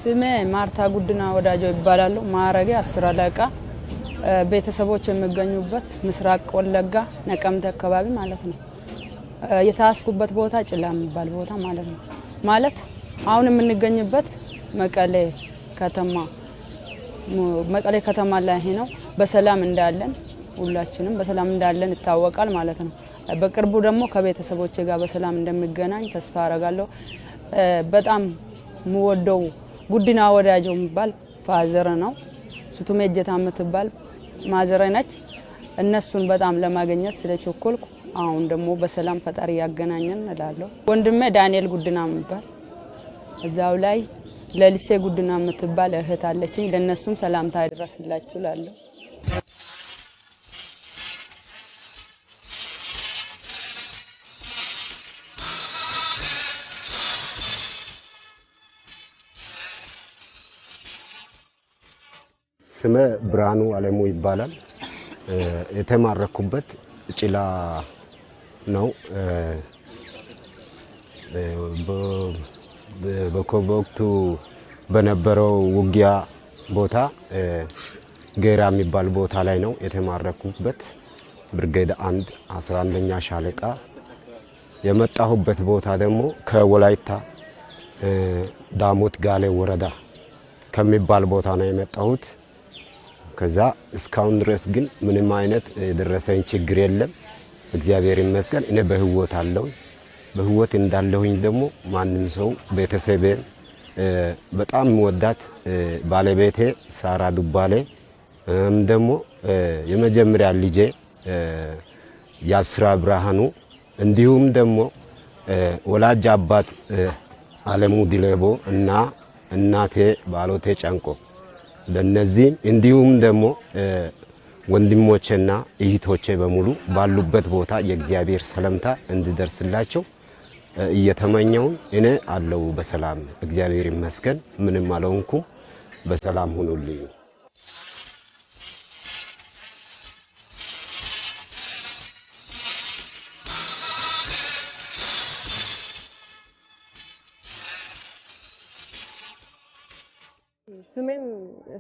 ስሜ ማርታ ጉድና ወዳጆ ይባላሉ። ማዕረጌ 10 አለቃ። ቤተሰቦች የሚገኙበት ምስራቅ ወለጋ ነቀምት አካባቢ ማለት ነው። የተያዝኩበት ቦታ ጭላ የሚባል ቦታ ማለት ነው። ማለት አሁን የምንገኝበት መቀሌ ከተማ መቀሌ ከተማ ላይ ነው። በሰላም እንዳለን ሁላችንም በሰላም እንዳለን ይታወቃል ማለት ነው። በቅርቡ ደግሞ ከቤተሰቦቼ ጋር በሰላም እንደሚገናኝ ተስፋ አረጋለሁ። በጣም የምወደው ጉዲና ወዳጆ የሚባል father ነው። ሱቱሜ እጀታ የምትባል mother ነች። እነሱን በጣም ለማግኘት ስለቸኮልኩ አሁን ደግሞ በሰላም ፈጣሪ ያገናኘን እላለሁ። ወንድሜ ዳንኤል ጉድና የሚባል እዛው ላይ ለሊሴ ጉድና የምትባል እህት አለችኝ። ለእነሱም ሰላምታ ይድረስላችሁ እላለሁ። ስሜ ብርሃኑ አለሙ ይባላል። የተማረኩበት ጭላ ነው። በወቅቱ በነበረው ውጊያ ቦታ ጌራ የሚባል ቦታ ላይ ነው የተማረኩበት። ብርጌድ 1 11ኛ ሻለቃ። የመጣሁበት ቦታ ደግሞ ከወላይታ ዳሞት ጋሌ ወረዳ ከሚባል ቦታ ነው የመጣሁት። ከዛ እስካሁን ድረስ ግን ምንም አይነት የደረሰኝ ችግር የለም። እግዚአብሔር ይመስገን። እኔ በህይወት አለሁ። በህይወት እንዳለሁኝ ደግሞ ማንም ሰው ቤተሰቤን በጣም ወዳት ባለቤቴ ሳራ ዱባሌ ደግሞ የመጀመሪያ ልጄ ያብስራ ብርሃኑ እንዲሁም ደግሞ ወላጅ አባት አለሙ ዲሌቦ እና እናቴ ባሎቴ ጨንቆ ለነዚህም እንዲሁም ደግሞ ወንድሞቼና እህቶቼ በሙሉ ባሉበት ቦታ የእግዚአብሔር ሰላምታ እንዲደርስላቸው እየተመኘውን እኔ አለው በሰላም እግዚአብሔር ይመስገን። ምንም አልሆንኩም። በሰላም ሁኑልኝ። ስሜም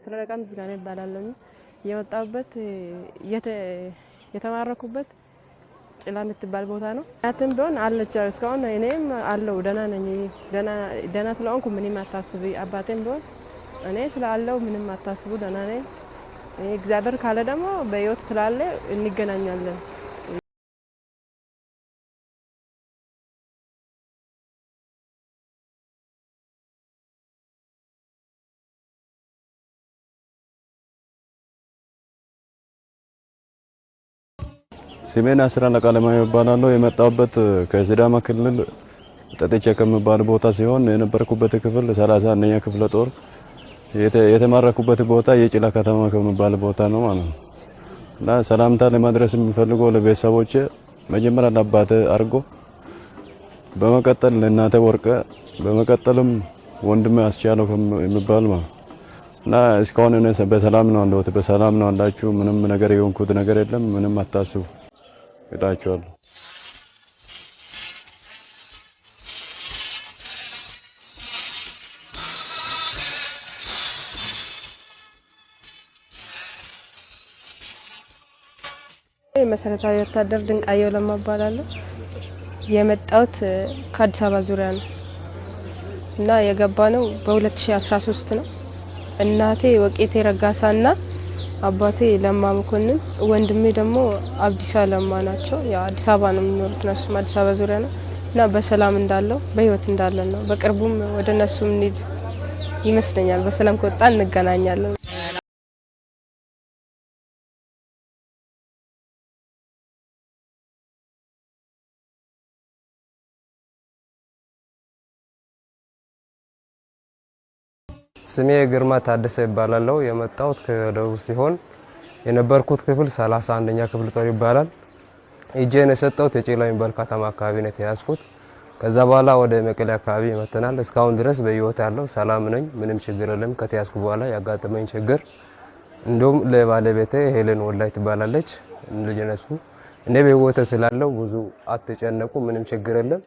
ስረቃ ምስጋና ይባላለሁ። የወጣሁበት የተማረኩበት ጭላ የምትባል ቦታ ነው። እናትም ቢሆን አለች እስካሁን እኔም አለው ደህና ነኝ። ደህና ስለሆንኩ ምንም አታስቢ። አባቴም ቢሆን እኔ ስላለው ምንም አታስቡ፣ ደህና ነኝ። እግዚአብሔር ካለ ደግሞ በህይወት ስላለ እንገናኛለን። ስሜን አስር አለቃ አለማየሁ እባላለሁ። የመጣሁበት ከሲዳማ ክልል ጠጥቼ ከሚባል ቦታ ሲሆን የነበርኩበት ክፍል 31ኛ ክፍለ ጦር፣ የተማረኩበት ቦታ የጭላ ከተማ ከሚባል ቦታ ነው ማለት ነው። እና ሰላምታ ለማድረስ የሚፈልገው ለቤተሰቦቼ መጀመሪያ ለአባቴ አድርጎ በመቀጠል ለእናቴ ወርቀ፣ በመቀጠልም ወንድሜ አስቻለው የሚባል ማለት እና እስካሁን እኔ በሰላም ነው ያለሁት። በሰላም ነው አላችሁ። ምንም ነገር የሆንኩት ነገር የለም። ምንም አታስቡ እላችኋለሁ። መሰረታዊ ወታደር ድንቃየው ለማ እባላለሁ። የመጣሁት ከአዲስ አበባ ዙሪያ ነው እና የገባ ነው በ2013 ነው። እናቴ ወቄቴ ረጋሳና አባቴ ለማ መኮንን፣ ወንድሜ ደግሞ አብዲሳ ለማ ናቸው። ያው አዲስ አበባ ነው የሚኖሩት፣ እነሱም አዲስ አበባ ዙሪያ ነው እና በሰላም እንዳለው በህይወት እንዳለን ነው። በቅርቡም ወደ እነሱ እንሂድ ይመስለኛል። በሰላም ከወጣ እንገናኛለን። ስሜ ግርማ ታደሰ ይባላለው። የመጣሁት ከደቡብ ሲሆን የነበርኩት ክፍል 31ኛ ክፍል ጦር ይባላል። እጄን የሰጠሁት የጭላ የሚባል ከተማ አካባቢ ነው የተያዝኩት። ከዛ በኋላ ወደ መቀሌ አካባቢ መተናል። እስካሁን ድረስ በህይወት ያለው ሰላም ነኝ፣ ምንም ችግር የለም። ከተያዝኩ በኋላ ያጋጠመኝ ችግር እንዲሁም ለባለቤቴ ሄለን ወላይ ትባላለች። ልጅነሱ እኔ በህይወት ስላለው ብዙ አትጨነቁ፣ ምንም ችግር የለም።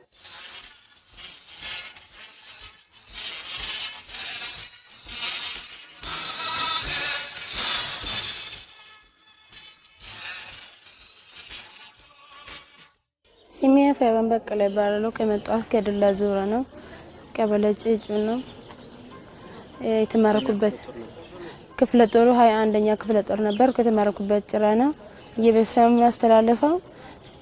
ፈበን በቀለ ይባላል። ከመጣሁት ከድላ ዙሪያ ነው። ቀበሌ ጭጩ ነው የተማረኩበት። ክፍለ ጦሩ 21ኛ ክፍለ ጦር ነበር። ከተማረኩበት ጭራ ነው። የቤተሰብ ማስተላለፈው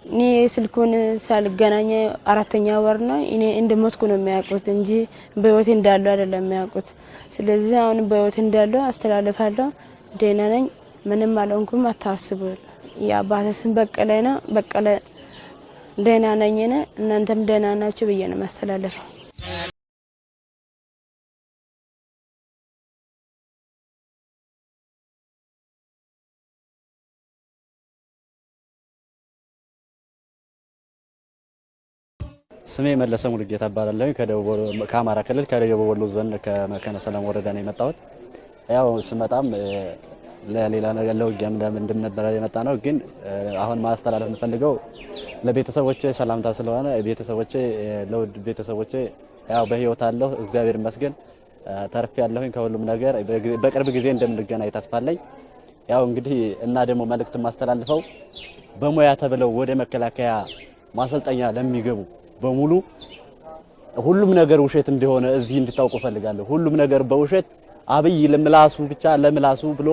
እኔ ስልኩን ሳልገናኝ 4ኛ ወር ነው። እኔ እንደሞትኩ ነው የሚያውቁት እንጂ በህይወት እንዳሉ አይደለም የሚያውቁት። ስለዚህ አሁን በህይወት እንዳሉ አስተላልፋለሁ። ደህና ነኝ፣ ምንም አልሆንኩም፣ አታስቡ። የአባቴ ስም በቀለ ነው። በቀለ ደህና ነኝ፣ እናንተም ደህና ናችሁ ብዬ ነው ማስተላለፈው። ስሜ መለሰ ሙሉጌታ እባላለሁ። ከአማራ ክልል ከደቡብ ወሎ ዞን ከመካነ ሰላም ወረዳ ነው የመጣሁት። ያው ስመጣም ለሌላ ነገር ለውጊያም እንደነበረ የመጣ ነው። ግን አሁን ማስተላለፍ የምፈልገው ለቤተሰቦቼ ሰላምታ ስለሆነ ቤተሰቦቼ ለውድ ቤተሰቦቼ ያው በህይወት አለሁ፣ እግዚአብሔር ይመስገን ተርፌ ያለሁኝ ከሁሉም ነገር። በቅርብ ጊዜ እንደምንገናኝ ተስፋ አለኝ። ያው እንግዲህ እና ደግሞ መልእክት ማስተላልፈው በሙያ ተብለው ወደ መከላከያ ማሰልጠኛ ለሚገቡ በሙሉ ሁሉም ነገር ውሸት እንደሆነ እዚህ እንድታውቁ ፈልጋለሁ። ሁሉም ነገር በውሸት አብይ ለምላሱ ብቻ ለምላሱ ብሎ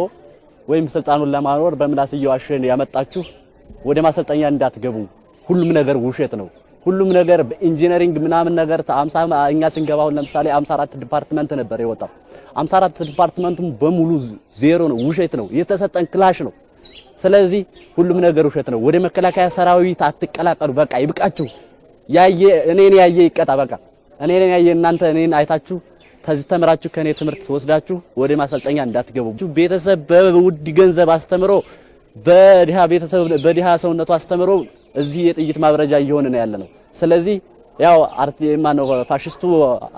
ወይም ስልጣኑን ለማኖር በምላስ እየዋሸን ያመጣችሁ ወደ ማሰልጠኛ እንዳትገቡ። ሁሉም ነገር ውሸት ነው። ሁሉም ነገር በ engineering ምናምን ነገር 50 እኛ ስንገባ አሁን ለምሳሌ 54 department ነበር የወጣው። 54 department ኡም በሙሉ ዜሮ ነው፣ ውሸት ነው። የተሰጠን ክላሽ ነው። ስለዚህ ሁሉም ነገር ውሸት ነው። ወደ መከላከያ ሰራዊት አትቀላቀሉ። በቃ ይብቃችሁ። ያየ እኔን ያየ ይቀጣ። በቃ እኔን ያየ እናንተ እኔን አይታችሁ ተዚህ ተምራችሁ ከኔ ትምህርት ወስዳችሁ ወደ ማሰልጠኛ እንዳትገቡ። ቤተሰብ በውድ ገንዘብ አስተምሮ በዲሃ ቤተሰብ በዲሃ ሰውነቱ አስተምሮ እዚህ የጥይት ማብረጃ እየሆነ ነው ያለነው። ስለዚህ ያው ማነው ፋሽስቱ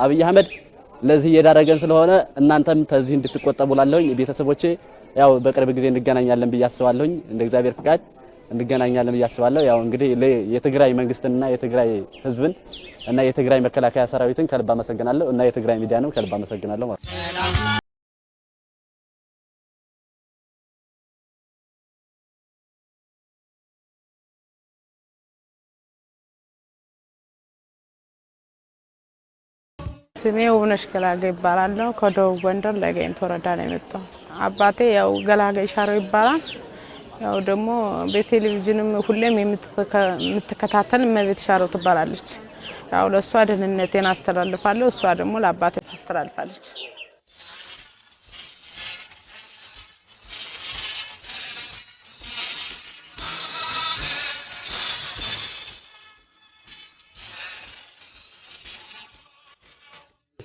አብይ አህመድ ለዚህ እየዳረገን ስለሆነ እናንተም ተዚህ እንድትቆጠቡ ላለሁኝ ቤተሰቦቼ ያው በቅርብ ጊዜ እንገናኛለን ብዬ አስባለሁኝ። እንደ እግዚአብሔር ፍቃድ እንገናኛለን ብዬ አስባለሁ። ያው እንግዲህ የትግራይ መንግስትና የትግራይ ህዝብን እና የትግራይ መከላከያ ሰራዊትን ከልብ አመሰግናለሁ እና የትግራይ ሚዲያንም ከልብ አመሰግናለሁ ማለት ነው። ስሜ ውብነሽ ገላገ ይባላለሁ። ከደቡብ ጎንደር ለጋይንት ወረዳ ነው የመጣው። አባቴ ያው ገላገ ይሻረው ይባላል። ያው ደግሞ በቴሌቪዥንም ሁሌም የምትከታተል እመቤት ሻረው ትባላለች። ያው ለእሷ ደህንነቴን አስተላልፋለሁ፣ እሷ ደግሞ ለአባቴ ታስተላልፋለች።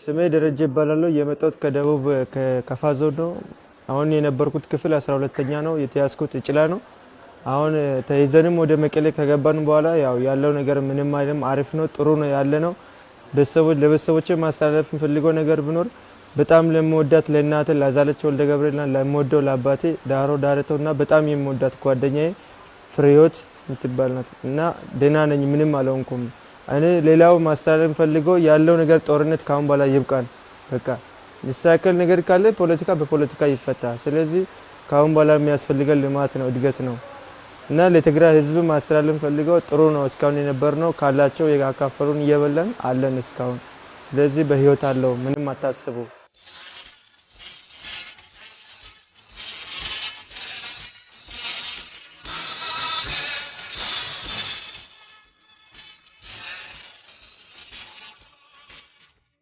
ስሜ ደረጀ ይባላለሁ። የመጣሁት ከደቡብ ከከፋ ዞን ነው። አሁን የነበርኩት ክፍል 12ኛ ነው። የተያዝኩት እጭላ ነው። አሁን ተይዘንም ወደ መቀሌ ከገባን በኋላ ያው ያለው ነገር ምንም አይልም፣ አሪፍ ነው፣ ጥሩ ነው ያለ ነው። ቤተሰቦች ለቤተሰቦቼ ማስተላለፍ የምፈልገው ነገር ቢኖር በጣም ለምወዳት ለእናቴ ላዛለች ወልደ ገብርኤልና ለምወደው ለአባቴ ዳሮ ዳረተውና በጣም የምወዳት ጓደኛዬ ፍሬህይወት የምትባል ናት እና ደህና ነኝ፣ ምንም አልሆንኩም። እኔ ሌላው ማስተላለፍ የምፈልገው ያለው ነገር ጦርነት ካሁን በኋላ ይብቃል። በቃ ሚስተካከል ነገር ካለ ፖለቲካ በፖለቲካ ይፈታ። ስለዚህ ካሁን በኋላ የሚያስፈልገን ልማት ነው፣ እድገት ነው እና ለትግራይ ሕዝብ ማስተላለፍ የምፈልገው ጥሩ ነው። እስካሁን የነበርነው ካላቸው ያካፈሉን እየበላን አለን እስካሁን። ስለዚህ በህይወት አለው፣ ምንም አታስቡ።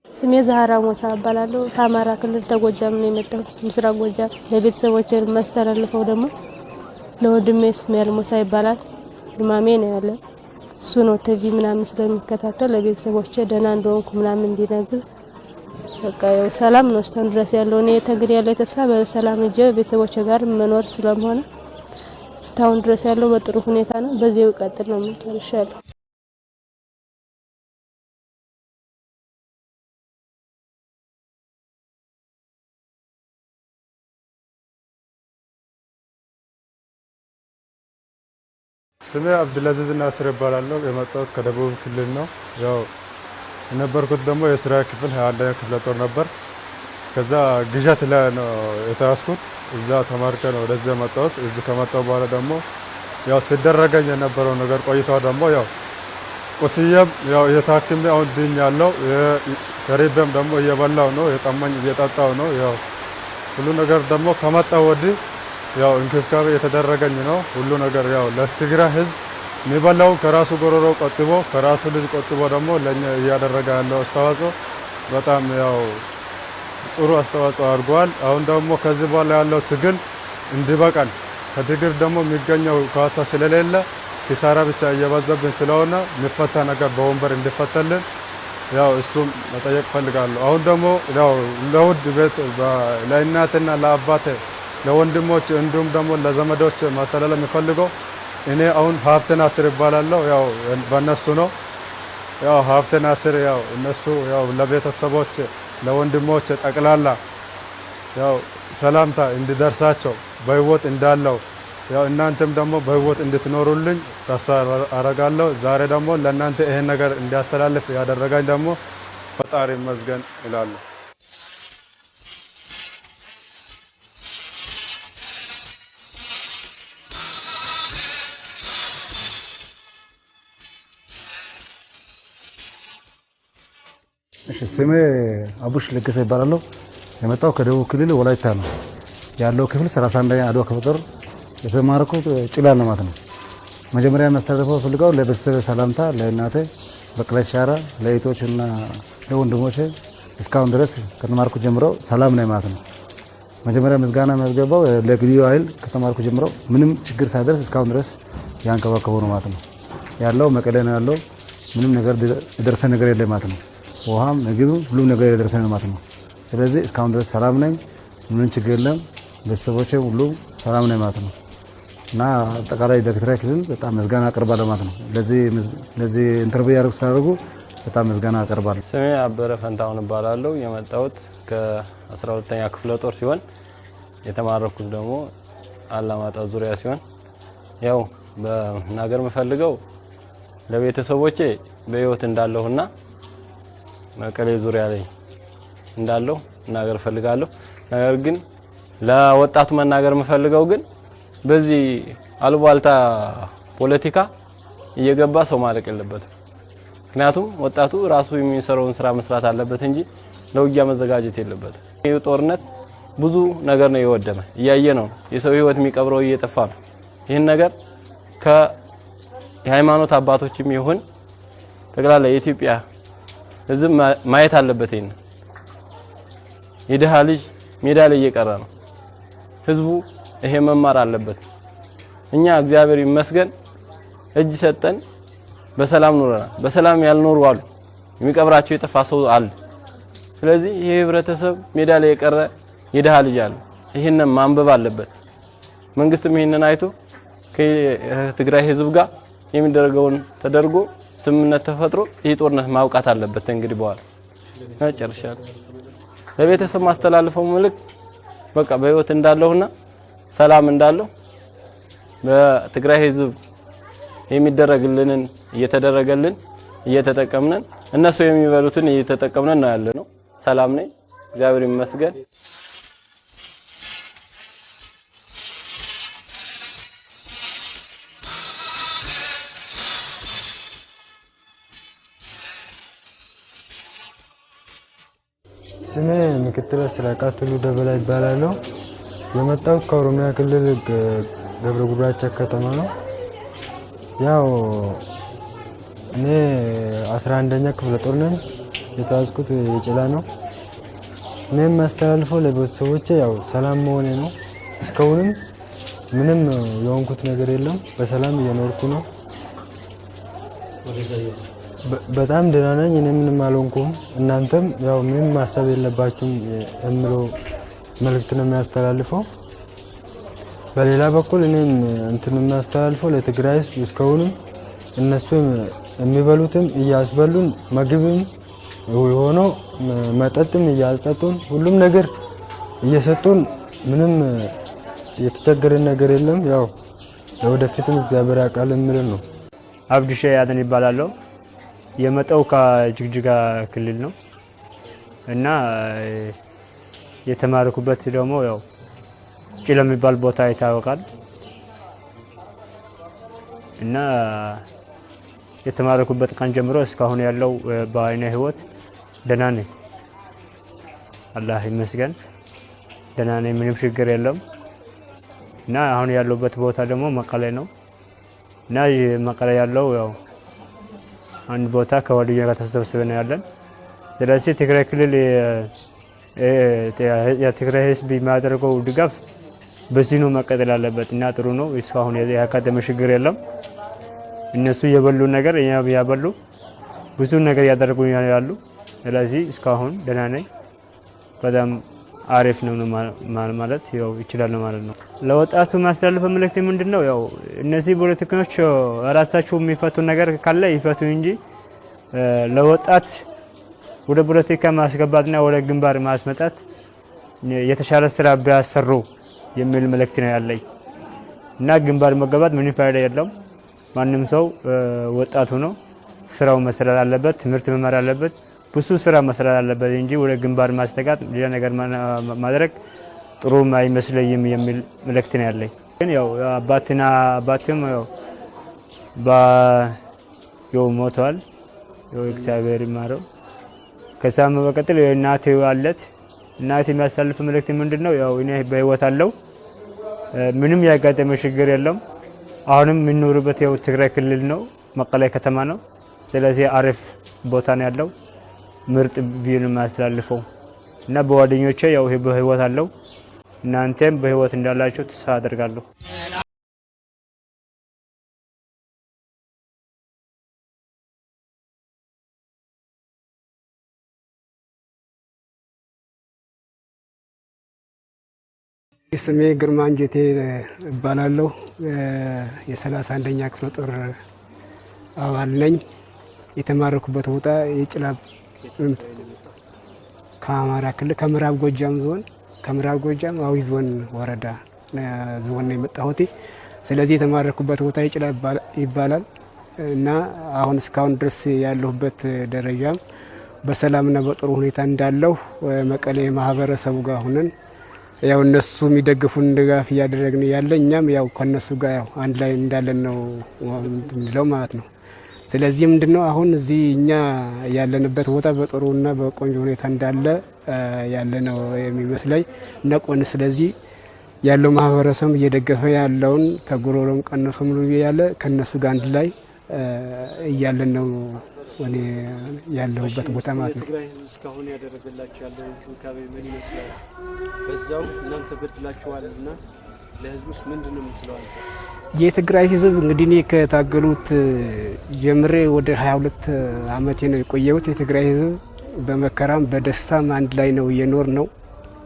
ስሜ ዛህራ ሞታ እባላለሁ። ከአማራ ክልል ተጎጃም ነው የመጣሁት፣ ምስራቅ ጎጃም። ለቤተሰቦቼ የማስተላልፈው ደግሞ ለወንድሜ እስማኤል ሞሳ ይባላል። ድማሜ ነው ያለ እሱ ነው ቲቪ ምናምን ስለሚከታተል ለቤተሰቦቼ ደህና እንደሆንኩ ምናምን እንዲነግር በቃ ያው ሰላም ነው እስካሁን ድረስ ያለው። እኔ ተንግዲህ ያለ ተስፋ በሰላም እጄ ቤተሰቦቼ ጋር መኖር ስለሆነ እስካሁን ድረስ ያለው በጥሩ ሁኔታ ነው። በዚሁ ይቀጥል ነው የምጨርሻለሁ። ስሜ አብዱልአዚዝ ናስር እባላለሁ። የመጣሁት ከደቡብ ክልል ነው። ያው የነበርኩት ደግሞ የስራ ክፍል 21ኛ ክፍለ ጦር ነበር። ከዛ ግዣት ላይ ነው የተያዝኩት። እዛ ተማርኬ ነው ወደዚህ የመጣሁት። እዚህ ከመጣሁ በኋላ ደግሞ ያው ሲደረገኝ የነበረው ነገር ቆይታው ደግሞ ያው ቆስዬም ያው እየታክሜ አሁን ድኛለሁ። ተርቤም ደግሞ እየበላው ነው፣ የጠማኝ እየጠጣው ነው። ያው ሁሉ ነገር ደግሞ ከመጣ ወዲህ ያው እንክብካቤ የተደረገኝ ነው። ሁሉ ነገር ያው ለትግራይ ህዝብ የሚበላው ከራሱ ጎሮሮ ቆጥቦ ከራሱ ልጅ ቆጥቦ ደግሞ ለኛ እያደረገ ያለው አስተዋጽኦ በጣም ያው ጥሩ አስተዋጽኦ አድርጓል። አሁን ደግሞ ከዚህ በኋላ ያለው ትግል እንዲበቃን ከትግል ደግሞ የሚገኘው ካሳ ስለሌለ ኪሳራ ብቻ እየበዛብን ስለሆነ የሚፈታ ነገር በወንበር እንዲፈታልን ያው እሱም መጠየቅ ፈልጋለሁ። አሁን ደግሞ ያው ለውድ ቤት ለእናትና ለአባቴ ለወንድሞች እንዲሁም ደግሞ ለዘመዶች ማስተላለፍ የሚፈልገው እኔ አሁን ሀብተ ናስር እባላለሁ። ያው በእነሱ ነው ያው ሀብተ ናስር ያው እነሱ ያው ለቤተሰቦች ለወንድሞች ጠቅላላ ያው ሰላምታ እንዲደርሳቸው በህይወት እንዳለው ያው እናንተም ደግሞ በህይወት እንድትኖሩልኝ ተስፋ አረጋለሁ። ዛሬ ደግሞ ለእናንተ ይሄን ነገር እንዲያስተላልፍ ያደረጋኝ ደግሞ ፈጣሪ ይመስገን እላለሁ። እሺ፣ ስሜ አቡሽ ለገሰ ይባላለሁ። የመጣው ከደቡብ ክልል ወላይታ ነው። ያለው ክፍል 31ኛ አድዋ ክፍለ ጦር፣ የተማረኩት ጭላ ነው ማለት ነው። መጀመሪያ ማስተላለፈው ፈልገው ለቤተሰብ ሰላምታ፣ ለእናቴ በቀለች ሻራ፣ ለእህቶች እና ለወንድሞቼ እስካሁን ድረስ ከተማርኩ ጀምሮ ሰላም ነኝ ማለት ነው። መጀመሪያ ምስጋና የሚያስገባው ለልዩ ኃይል፣ ከተማርኩ ጀምሮ ምንም ችግር ሳይደርስ እስካሁን ድረስ ያንከባከቡ ነው ማለት ነው። ያለው መቀሌ ነው ያለው። ምንም ነገር የደረሰ ነገር የለም ማለት ነው። ውሃም ምግብም ሁሉም ነገር የደረሰ ነው ማለት ነው። ስለዚህ እስካሁን ድረስ ሰላም ነኝ፣ ምንም ችግር የለም። ቤተሰቦቼ ሁሉ ሰላም ነኝ ማለት ነው። እና አጠቃላይ ለትግራይ ክልል በጣም ምስጋና አቀርባለሁ ማለት ነው። ለዚህ interview ያደርጉ ስላደረጉ በጣም ምስጋና አቀርባለሁ። ስሜ አበረ ፈንታሁን እባላለሁ። የመጣሁት ከ12ኛ ክፍለ ጦር ሲሆን የተማረኩት ደግሞ አላማጣ ዙሪያ ሲሆን ያው በመናገር የምፈልገው ለቤተሰቦቼ በህይወት እንዳለሁና መቀሌ ዙሪያ ላይ እንዳለሁ መናገር እፈልጋለሁ። ነገር ግን ለወጣቱ መናገር የምፈልገው ግን በዚህ አሉባልታ ፖለቲካ እየገባ ሰው ማለቅ የለበትም። ምክንያቱም ወጣቱ ራሱ የሚሰራውን ስራ መስራት አለበት እንጂ ለውጊያ መዘጋጀት የለበትም። ይህ ጦርነት ብዙ ነገር ነው የወደመ፣ እያየ ነው። የሰው ህይወት የሚቀብረው እየጠፋ ነው። ይህን ነገር ከየሃይማኖት አባቶችም ይሁን ጠቅላላ የኢትዮጵያ ህዝብ ማየት አለበት። ይሄን የድሃ ልጅ ሜዳ ላይ እየቀረ ነው። ህዝቡ ይሄ መማር አለበት። እኛ እግዚአብሔር ይመስገን እጅ ሰጠን በሰላም ኖረናል። በሰላም ያልኖሩ አሉ፣ የሚቀብራቸው የጠፋ ሰው አለ። ስለዚህ ይሄ ህብረተሰብ ሜዳ ላይ የቀረ የድሃ ልጅ አለ። ይሄንን ማንበብ አለበት። መንግስትም ይሄንን አይቶ ከትግራይ ህዝብ ጋር የሚደረገውን ተደርጎ ስምምነት ተፈጥሮ ይህ ጦርነት ማብቃት አለበት። እንግዲህ በኋላ ጨርሻለሁ። ለቤተሰብ ማስተላልፈው መልእክት በቃ በህይወት እንዳለሁና ሰላም እንዳለው በትግራይ ህዝብ የሚደረግልንን እየተደረገልን እየተጠቀምነን እነሱ የሚበሉትን እየተጠቀምነን ነው ያለነው። ሰላም ነኝ፣ እግዚአብሔር ይመስገን። ስሜ ምክትል አስር አለቃ ቱሉ ደበላ ይባላለሁ። የመጣሁት ከኦሮሚያ ክልል ገብረ ጉራቻ ከተማ ነው። ያው እኔ 11ኛ ክፍለ ጦር ነኝ። የተያዝኩት የጭላ ነው። እኔ የማስተላልፈው ለቤተሰቦቼ ያው ሰላም መሆኔ ነው። እስካሁንም ምንም የሆንኩት ነገር የለም። በሰላም እየኖርኩ ነው። በጣም ደህና ነኝ። እኔ ምንም አልሆንኩም። እናንተም ያው ምንም ማሰብ የለባችሁም የምለው መልእክት ነው የሚያስተላልፈው። በሌላ በኩል እኔም እንትን የሚያስተላልፈው ለትግራይ ሕዝብ እስካሁንም እነሱ የሚበሉትም እያስበሉን ምግብም ሆኖ መጠጥም እያስጠጡን ሁሉም ነገር እየሰጡን ምንም የተቸገረን ነገር የለም። ያው ለወደፊትም እግዚአብሔር ያውቃል የምል ነው። አብዲሼ ያደን ይባላለሁ። የመጣው ከጅግጅጋ ክልል ነው እና የተማረኩበት ደግሞ ያው ጭላ የሚባል ቦታ ይታወቃል እና የተማረኩበት ቀን ጀምሮ እስካሁን ያለው በአይነ ህይወት ደህና ነኝ። አላህ ይመስገን ደህና ነኝ። ምንም ችግር የለም። እና አሁን ያለሁበት ቦታ ደግሞ መቀሌ ነው። እና መቀሌ ያለው ያው አንድ ቦታ ከጓደኛ ጋር ተሰብስበን ያለን። ስለዚህ ትግራይ ክልል የትግራይ ህዝብ የሚያደርገው ድጋፍ በዚህ ነው መቀጠል ያለበት እና ጥሩ ነው። እስካሁን ያጋጠመ ችግር የለም። እነሱ የበሉ ነገር እኛ ያበሉ ብዙ ነገር ያደርጉ ያሉ። ስለዚህ እስካሁን ደህና ነኝ። በጣም አሪፍ ነው ማለት ያው ይችላል ማለት ነው። ለወጣቱ ማስተላለፈው መልእክት ምንድን ነው? ያው እነዚህ ፖለቲከኞች ራሳቸው የሚፈቱ ነገር ካለ ይፈቱ እንጂ ለወጣት ወደ ፖለቲካ ማስገባትና ወደ ግንባር ማስመጣት የተሻለ ስራ ቢያሰሩ የሚል መልእክት ነው ያለኝ እና ግንባር መገባት ምንም ፋይዳ የለውም። ማንም ሰው ወጣት ሆኖ ስራው መስራት አለበት፣ ትምህርት መማር አለበት፣ ብዙ ስራ መስራት አለበት እንጂ ወደ ግንባር ማስጠጋት ሌላ ነገር ማድረግ ጥሩ አይመስለኝም የሚል መልእክት ነው ያለኝ። ግን ያው አባትና አባትም ያው ያው ሞተዋል። ያው እግዚአብሔር ይማረው። ከዛም በመቀጠል እናቴ አለት። እናቴ የሚያስተላልፍ መልእክት ምንድነው? ያው እኔ በህይወት አለው፣ ምንም ያጋጠመ ችግር የለም። አሁንም የምንኖርበት ያው ትግራይ ክልል ነው፣ መቀሌ ከተማ ነው። ስለዚህ አሪፍ ቦታ ነው ያለው፣ ምርጥ view ነው የሚያስተላልፈው እና በጓደኞቼ ያው በህይወት አለው። እናንተም በህይወት እንዳላችሁ ተስፋ አደርጋለሁ። ስሜ ግርማ እንጀቴ እባላለሁ። የ31ኛ ክፍለ ጦር አባል ነኝ። የተማረኩበት ቦታ የጭላ ከአማራ ክልል ከምዕራብ ጎጃም ዞን ከምዕራብ ጎጃም አዊ ዞን ወረዳ ዞን ነው የመጣሁት። ስለዚህ የተማረኩበት ቦታ የጭላ ይባላል እና አሁን እስካሁን ድረስ ያለሁበት ደረጃም በሰላምና በጥሩ ሁኔታ እንዳለሁ መቀሌ ማህበረሰቡ ጋር ሁነን ያው እነሱ የሚደግፉን ድጋፍ እያደረግን ያለ እኛም ያው ከነሱ ጋር ያው አንድ ላይ እንዳለን ነው የምንለው ማለት ነው። ስለዚህ ምንድነው አሁን እዚህ እኛ ያለንበት ቦታ በጥሩና በቆንጆ ሁኔታ እንዳለ ያለ ነው የሚመስለኝ ነቆን። ስለዚህ ያለው ማህበረሰብ እየደገፈ ያለውን ተጉሮሮም ቀንሶ ምኑ ያለ ከነሱ ጋር አንድ ላይ እያለን ነው እኔ ያለሁበት ቦታ ማለት ነው። የትግራይ ህዝብ እስካሁን ያደረገላችሁ ያለው እንክብካቤ ምን ይመስላል? በዛው እናንተ በድላችኋል እና ለህዝቡስ ምንድን ነው የምትለው አንተ? የትግራይ ህዝብ እንግዲህ እኔ ከታገሉት ጀምሬ ወደ 22 አመቴ ነው የቆየሁት። የትግራይ ህዝብ በመከራም በደስታም አንድ ላይ ነው የኖር ነው።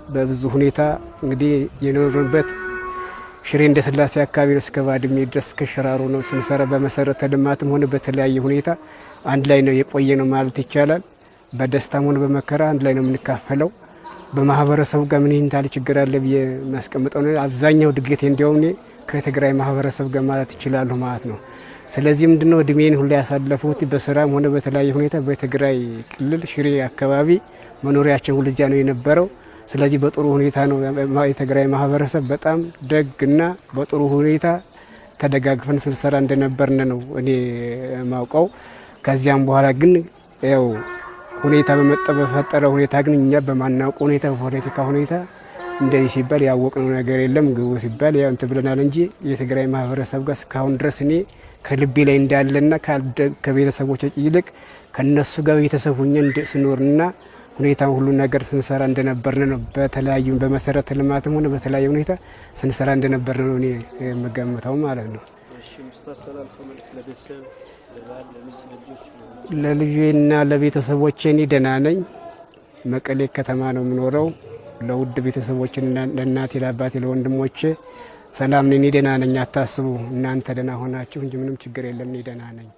በብዙ ሁኔታ እንግዲህ የኖርንበት ሽሬ እንደ ስላሴ አካባቢ ነው። እስከ ባድሜ ድረስ ከሽራሮ ነው ስንሰራ በመሰረተ ልማትም ሆነ በተለያየ ሁኔታ አንድ ላይ ነው የቆየ ነው ማለት ይቻላል። በደስታም ሆነ በመከራ አንድ ላይ ነው የምንካፈለው። በማህበረሰቡ ጋር ምን ይህን ታህል ችግር አለ ብዬ የሚያስቀምጠው ነው። አብዛኛው ድጌቴ እንዲያውም እኔ ከትግራይ ማህበረሰብ ጋር ማለት ይችላሉ ማለት ነው። ስለዚህ ምንድነው እድሜን ሁሉ ያሳለፉት በስራም ሆነ በተለያየ ሁኔታ በትግራይ ክልል ሽሬ አካባቢ መኖሪያቸው ሁሉ እዚያ ነው የነበረው። ስለዚህ በጥሩ ሁኔታ ነው የትግራይ ማህበረሰብ በጣም ደግና በጥሩ ሁኔታ ተደጋግፈን ስንሰራ እንደነበርን ነው እኔ ማውቀው። ከዚያም በኋላ ግን ያው ሁኔታ በመጣ በፈጠረ ሁኔታ ግን እኛ በማናውቀው ሁኔታ በፖለቲካ ሁኔታ እንደዚህ ሲባል ያወቅነው ነገር የለም። ግቡ ሲባል ያው እንትን ብለናል እንጂ የትግራይ ማህበረሰብ ጋር እስካሁን ድረስ እኔ ከልቤ ላይ እንዳለና ከቤተሰቦች ይልቅ ከነሱ ጋር ቤተሰብ ሁኜ ስኖርና ሁኔታ ሁሉ ነገር ስንሰራ እንደነበርን ነው። በተለያዩ በመሰረተ ልማትም ሆነ በተለያዩ ሁኔታ ስንሰራ እንደነበርን ነው እኔ የምገምተው ማለት ነው። እሺ፣ የምታስተላልፈው መልዕክት ለቤተሰብ፣ ለባል፣ ለሚስት፣ ለልጆች? ለልጄና ለቤተሰቦቼ እኔ ደህና ነኝ። መቀሌ ከተማ ነው የምኖረው። ለውድ ቤተሰቦቼ፣ ለእናቴ፣ ለአባቴ፣ ለወንድሞቼ ሰላም ነኝ። እኔ ደህና ነኝ፣ አታስቡ። እናንተ ደህና ሆናችሁ እንጂ ምንም ችግር የለም። እኔ ደህና ነኝ።